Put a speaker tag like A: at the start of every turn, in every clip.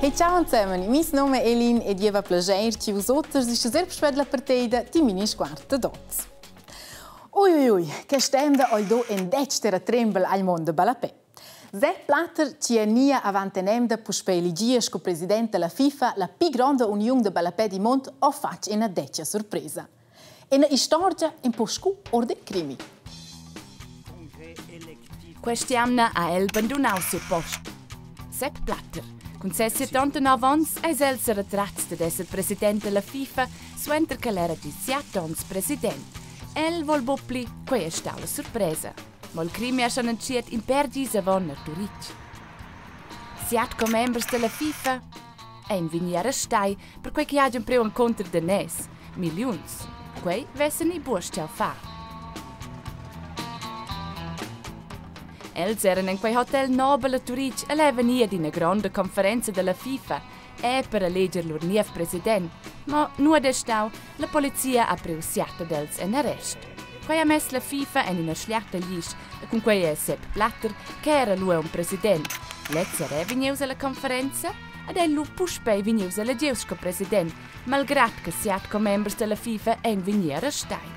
A: Hey, ciao insieme, mis nome è Elin ed io va plager ci vus oters ist sehr beschwert la partida di mini squarta dots. Ui ui ui, che stenda ol do en dec terra trembel al mondo ballapè. Sepp Blatter ci è nia avant enemda puspei ligia sco president della FIFA, la più grande uniun de ballapè di mond, ho fatg ina detga sorpresa. Ina istorgia in po scu or del crimi.
B: Quest'jamna ha el bandunau siu post. Sepp Blatter. Cun ses 79 onns eis el seretratgs dad esser president dalla FIFA suenter ch'el era gi siat onns president. El vol buc pli, quei ei stau la surpresa. Mo il crimi ha schon entschiet in pèr gis avon a Turitg. Siat commembers dalla FIFA ein vegni arrestai perquei che hagian priu encunter daners, milliuns. Quei vessen i buc astgau far. Els eran en quei hotel nobel a Turitg e levan ir ad ina gronda conferenza dalla FIFA e per eleger lur niev president. Mo nuot ei stau, la polizia ha priu siat ad els en arrest. Quei ha mess la FIFA en ina schliata glisch e cun quei è Sepp Blatter, che era lu aunc president. Lez era vegnius alla conferenza ed ei lu puspei vegnius elegius sco president, malgrad che siat commembers dalla FIFA ein vegni arrestai.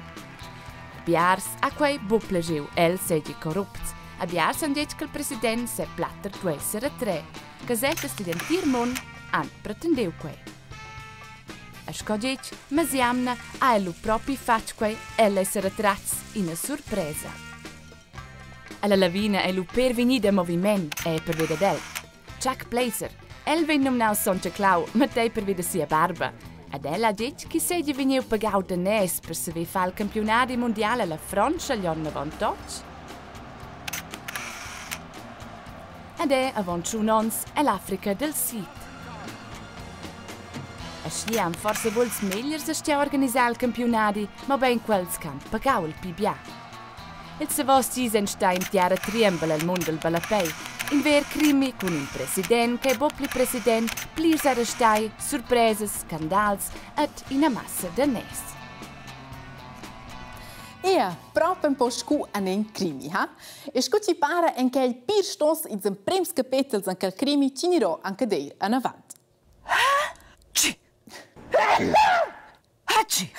B: Biars ha quei buc plagiu, el seigi corrupts. A biars han detg che il president Sepp Blatter duei seretrer. Gasettas digl entir mund han pretendiu quei. E sco detg, mesiamna ha el lu propi fatg quei, el ei seretratgs ina surpresa. Alla lavina ei lu pér vegnida moviment, ei pervia dad el. Chuck Blazer. El vegn numnaus Sontga Clau, matei pervi da sia barba. Ed el ha detg ch'i seigi vegniu pagau daners per saver far il campiunadi mundial alla Frontscha gl'onn avon totg. Ed è avon tschun onns ell'Africa del Sid. Aschia han forsa buc ils megliers astgau organisar il campiunadi, mobein quels che han pagau il pli bia. Ils davos dis ein stai in tiara triembel el mund dil ballapei. In ver crimi cun in president ch'ei buc pli president, plirs arrestai, surpresas, scandals ed ina massa daners.
A: Ia, propi un po scu an in crimi, ha? E scu chi para en quel pir stos ils emprems capetels an quel crimi chi gnirò anche deir anavant.
C: Ci! Hatschi!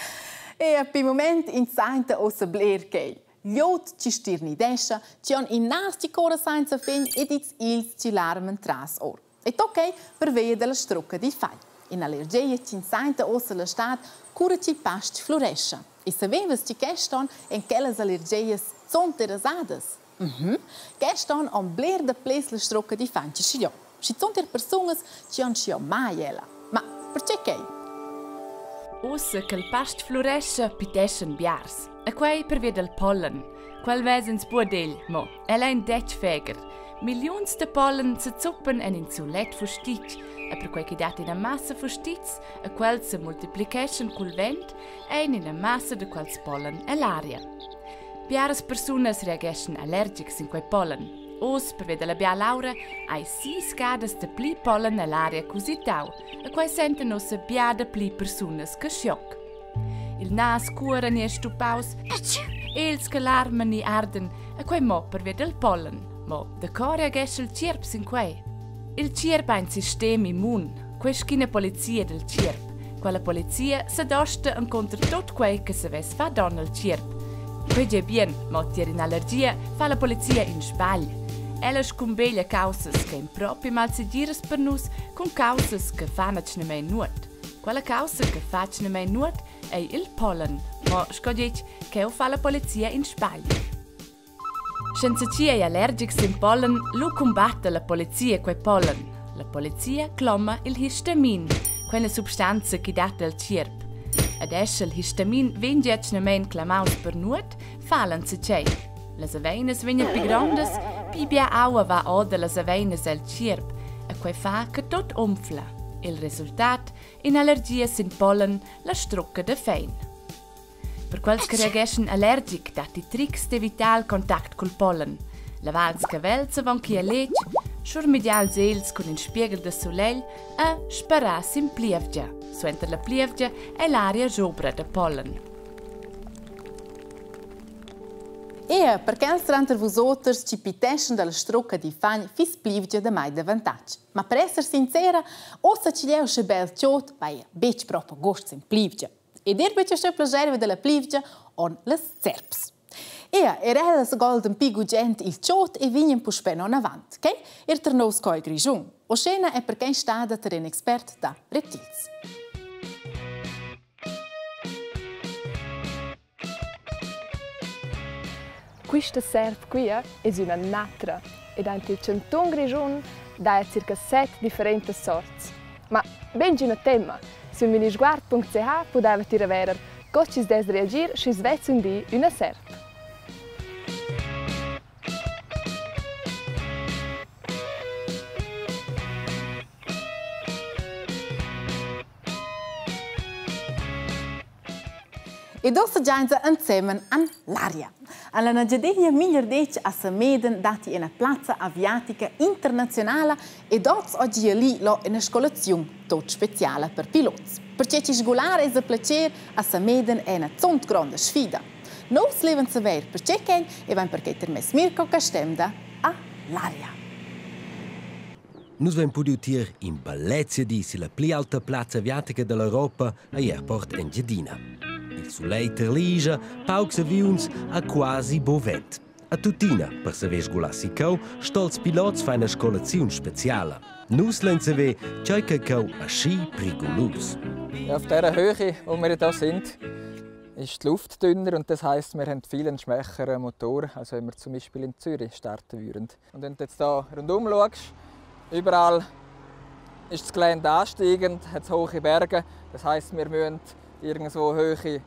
A: E a pi mument ins sainta ussa bler quel. Glieud chi stirnidescha, chi han in nas chi corra sainza fin ed ils ils chi larman tras or. E toc per via dalla strucca di fagl. In'allergia ch'ins sainta ussa la stad cura chi past flurescha. E savevas ti quest'on en quellas allergias zont derasadas? Mhm. Quest'on han bler da ples la strucca di fagl schigliò. Schizunt er persunas chi han schiò mai ella. Ma perche quei?
B: Ussa ch'el past flurescha, piteschan biars. E quei pervia dal pollen. Quel ves'ins buc egl, mo el ei in detg fegher. Milliuns da pollen sezuppan en in sulet fustitg e perquei ch'i dat ina massa fustitgs e quels se multiplicheschan cul vent, ein ina massa da quels pollen ell'aria. Biaras persunas reageschan allergics sin quei pollen. Oz, pervia dalla bial'aura, hai sis gadas dapli pollen ell'aria ch'usitau e quei sentan ussa bia dapli persunas che schioc. Il nas cuora ni è stupaus, els che larman ni arden, e quei mo pervia del pollen. Mo daco reagescha il tgierp sin quei? Il tgierp ha in sistem immun, quei sc'ina polizia del tgierp. Quella polizia sedosta encunter tut quei che savess far donn al tgierp. Quei gie bien, mo tier in'allergia fa la polizia in sbagl. Ella scumbeglia caussas che ein propi malsegiras per nus cun caussas che fan atgnamein nuot. Quella caussa che fa atgnamein nuot ei il pollen. Mo sco detg, cheu fa la polizia in sbagl. Sch'enzatgi ei allergics sin pollen, lu cumbatta la polizia quei pollen. La polizia cloma il histamin, quella substanza che dat el tgierp. Ed escha il histamin vegn atgnamein clamaus per nuot, fa el enzatgei. Las aveinas vegnan pli grondas, pli bia aua va or dallas aveinas el tgierp e quei fa che tut umfla. Il resultat, in'allergia sin pollen, la strucca da fein. Per quels che reageschan allergic datti trics d'evitar il contact cul pollen. Lavar ils cavels avon che ir a letg, schurmegiar ils egls cun in spieghel da sulegl e sparar sin plievgia. Suenter la plievgia è l'aria sobra da pollen.
A: E per quels tranter vus oters chi piteschan dalla strucca di fagn fiss plievgia da mai d'avantatg. Ma per esser sincera, ossa chi è usche bel chod, vaia betg propo gost sin plievgia. Ed er betg uschè plaschaivel dalla plievgia on las serps. Ea, er ellas goldan pi gugent il chod e vignan puspè non avant, che er tar nous co il Grischun. Oschena è perquai stada tar in expert da reptils.
B: Quista serp quia es üna natra ed aint il chantun Grischun daja circa set differentas sorts. Ma bainschi üna temma. Sün minisguard.ch pudaiva tir a verer co chi's dess reagir schi's vezza ün di üna serp.
A: Ed ussa giainsa ensemen en l'aria. Alla Nagiadegna Migliardetg a Sameden datti ina plazza aviatica internaziunala ed oz ho gia lì là ina scolaziun tot speciala per pilots. Perche chi sgular es da placer a Sameden è ina zunt gronda sfida. Nous levan saver perche quel e vain perquai termess Mirko Castemda a l'aria.
D: Nus vein pudiu tier in bellezia di silla pli alta plazza aviatica dall'Europa a Airport Engiadina. Il sulegl terligia, paucs aviuns a quasi bo vent. A tuttina, per saver sgular si cheu, stols pilots far ina scolaziun speciala. Nus lein saver tgei che cheu aschi prigulus.
E: Ja, auf dieser Höhe, wo wir hier sind, ist die Luft dünner und das heißt, wir haben viel einen schwächeren Motor, als wenn wir zum Beispiel in Zürich starten würden. Und wenn du jetzt hier rundum schaust, überall ist das Gelände ansteigend, hat hohe Berge. Das heisst, wir müssen irgendwo Höhe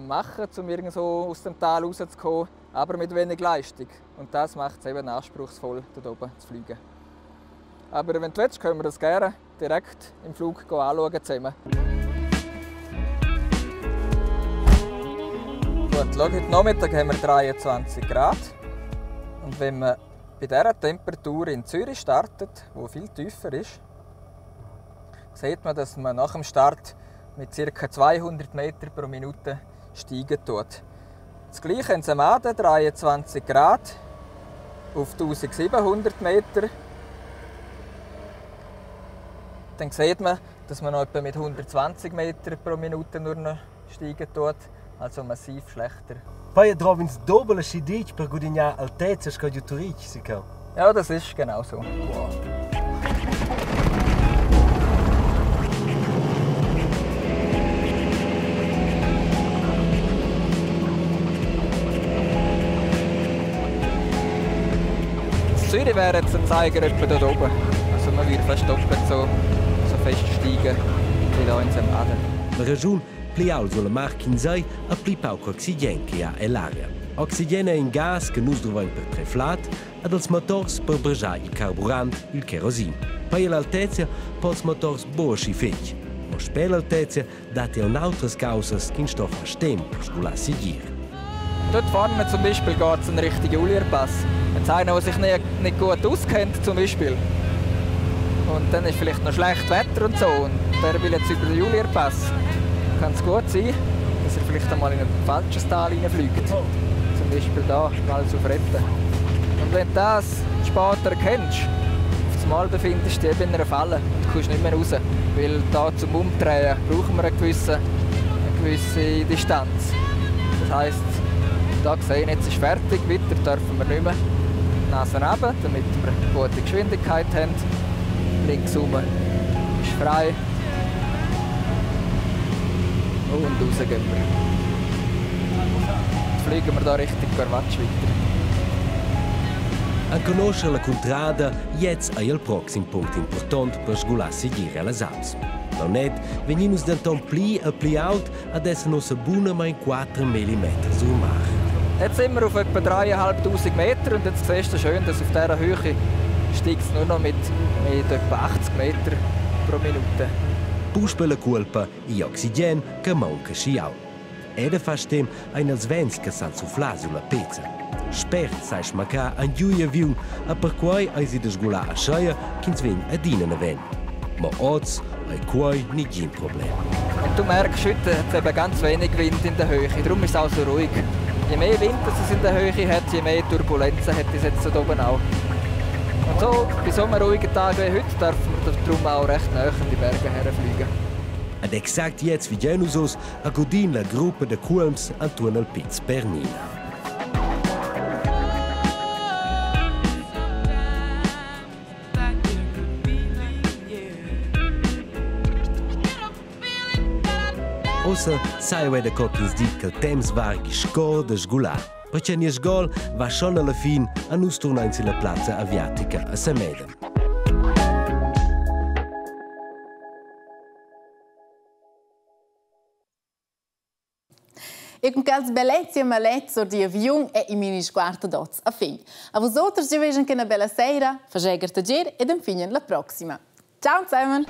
E: machen, um irgendwo aus dem Tal rauszukommen, aber mit wenig Leistung. Und das macht es eben anspruchsvoll, dort oben zu fliegen. Aber wenn du willst, können wir das gerne direkt im Flug anschauen zusammen. Gut, schau, heute Nachmittag haben wir 23 Grad. Und wenn man bei dieser Temperatur in Zürich startet, wo viel tiefer ist, sieht man, dass man nach dem Start mit ca. 200 Meter pro Minute steigen tut. Das gleiche in Samaden, 23 Grad auf 1700 Meter. Dann sieht man, dass man noch etwa mit 120 Meter pro Minute nur noch steigen tut, also massiv schlechter.
D: Poi drovins dobel aschi ditg per gudignar altezia sco giu Turitg, sicur.
E: Ja, das ist genau so. Wow. Zürich wäre jetzt ein Zeiger etwa dort oben. Also man würde fast doppelt so, so fest steigen wie hier in St. Baden.
D: La regiun pli ault sulla mar ch'ins ei ha pli pauc oxigen che ha ell'aria. Oxigen è in gas che nus dovrein per trer flad ed als motors per bregiar il carburant, il kerosin. Poi all'altezia pols motors buc aschi fetg. Mo sper l'altezia datti aunc autras causas ch'ins sto far stem per sgular segir.
E: Dort vorne zum Beispiel geht es in Richtung Julierpass. Wenn es einer, der sich nicht, nicht gut auskennt, zum Beispiel. Und dann ist vielleicht noch schlecht Wetter und so. Und der will jetzt über den Julierpass. Kann es gut sein, dass er vielleicht einmal in ein falsches Tal reinfliegt. Zum Beispiel da, Val Suvretta. Und wenn du das später erkennst, auf einmal befindest du dich in einer Falle und kommst nicht mehr raus. Weil da zum Umdrehen brauchen wir eine gewisse Distanz. Das heisst, da gesehen, jetzt ist fertig, weiter dürfen wir nicht mehr. Nase runter, damit wir eine gute Geschwindigkeit haben. Links rum ist frei. Und raus gehen wir. Jetzt fliegen wir da Richtung Corvatsch weiter.
D: Enconoscher la cuntrada gliez ei il proxim punct impurtont per sgular segir ellas Alps. Planet vegnin nus denton pli e pli ault ad esser nossa bunamain 4 mm sur mar.
E: Jetzt sind wir auf etwa 3'500 Meter und jetzt siehst du schön, dass auf dieser Höhe steigt es nur noch mit etwa 80 Meter pro Minute.
D: Puspei la cuolpa igl oxigen che maunca schi ault. Era fa stem ein els vents che san suflar sulla pezza. Spert sai smaccar ein giu aviun e perquei eisi da sgular ascheia ch'ins vegn adina naven. Ma oz ei quei nigin problem.
E: Und du merkst, heute hat es eben ganz wenig Wind in der Höhe, darum ist es auch so ruhig. Je mehr Wind es in der Höhe hat, je mehr Turbulenzen hat es jetzt da oben auch. Und so, bei so einem ruhigen Tag wie heute, dürfen wir darum auch recht nah an die Berge herfliegen.
D: Ed exact jetzt vi Genusos a godin la gruppa de cuolms antuorn al Piz Bernina. Ossa sai da co ch'ins di ch'el temps varghi sco da sgular. Perche nies gol va schon alla fin a nus turnain silla plazza aviatica a Samedan.
A: E cun quels bellezia malets or di aviun è il mini sguardo d'oz a fin. A vus oters giaveschan che una bella sera, fageger tager ed infine la proxima. Ciao zusammen!